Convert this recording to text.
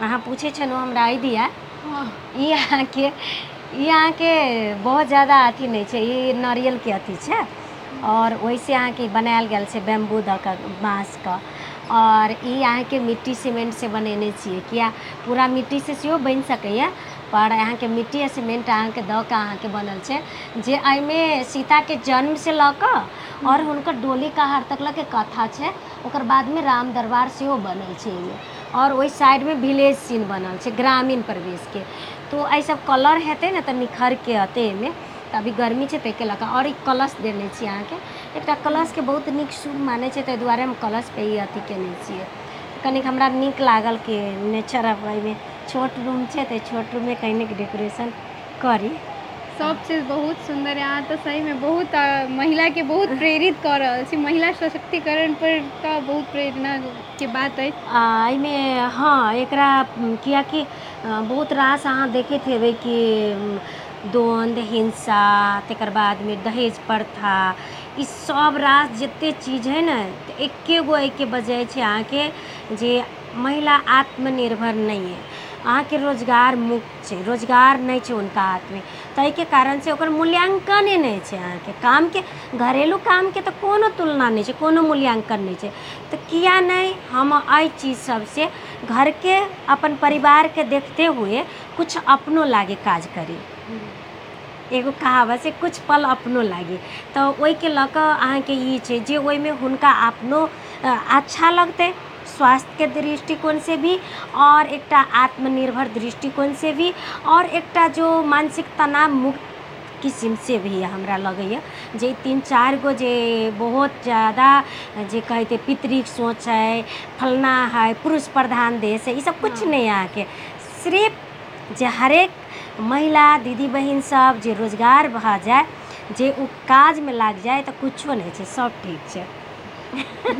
अहाँ पूछै छलहुँ हमरा एहि दिया। ई अहाँके, ई अहाँके बहुत ज्यादा अथी नहि छै, ई नारियलके अथी छै आओर ओहिसँ अहाँके बनायल गेल छै बैम्बू दऽ कऽ, बाँसके। आओर ई अहाँके मिट्टी सीमेंटसँ बनेने छियै, किया पूरा मिट्टीसँ सेहो बनि सकैए, पर अहाँके मिट्टी आ सीमेंट अहाँके दऽ कऽ अहाँके बनल छै, जे एहिमे सीताके जन्मसँ लऽ कऽ आओर हुनकर डोली कहार तक लऽ के कथा छै। ओकर बादमे राम दरबार सेहो बनल छै एहिमे, आओर ओहि साइडमे विलेज सीन बनल छै ग्रामीण परिवेशके। तो एहि सब कलर हेतै ने तऽ निखरके अतै एहिमे। तऽ अभी गर्मी छै ताहिके लऽ कऽ। आओर ई कलश देने छी अहाँके एकटा, कलशके बहुत नीक शुभ मानै छै, ताहि दुआरे हम कलशपर ई अथी केने छियै। कनिक हमरा नीक लागल कि नेचर एहिमे छोट रूम छै तऽ छोट रूममे कनिक डेकोरेशन करी। सब चीज बहुत सुन्दर है। अहाँ तऽ सहीमे बहुत महिलाके बहुत प्रेरित कऽ रहल छी। महिला सशक्तिकरण पर तऽ बहुत प्रेरणाके बात अछि। एहिमे हँ, एकरा कियाकि बहुत रास अहाँ देखैत हेबै कि द्वन्द्व, हिंसा, तकर बादमे दहेज प्रथा, ई सब रास जते चीज हइ ने, तऽ एके गो एहिके वजह छै अहाँके जे महिला आत्मनिर्भर नहि अइ, अहाँके रोजगार मुक्त छै, रोजगार नहि छै हुनका हाथमे, ताहिके कारणसँ ओकर मूल्यांकने नहि छै। अहाँके कामके, घरेलू कामके तऽ कोनो तुलना नहि छै, कोनो मूल्यांकन नहि छै। तऽ किया नहि हम एहि चीज सबसँ घरके, अपन परिवारके देखते हुए कुछ अपनो लागे काज करी? एगो कहावत छै, कुछ पल अपनो लागी। तऽ ओहिके लऽ कऽ अहाँके ई छै जे ओहिमे हुनका अपनो अच्छा लगतै, स्वास्थ्यके दृष्टिकोणसँ भी आओर एकटा आत्मनिर्भर दृष्टिकोणसँ भी आओर एकटा जो मानसिक तनाव मुक्त किसिमसँ भी। हमरा लगैए जे तीन चारि गो जे बहुत ज्यादा जे कहैत पितृक सोच है, फलना है, पुरुष प्रधान देश है, ई सब कुछ नहि। अहाँके सिर्फ जे हरेक महिला दीदी बहिन सब जे रोजगार भऽ जाय, जे ओ काजमे लागि जाय, तऽ कुछो नहि छै, सब ठीक छै।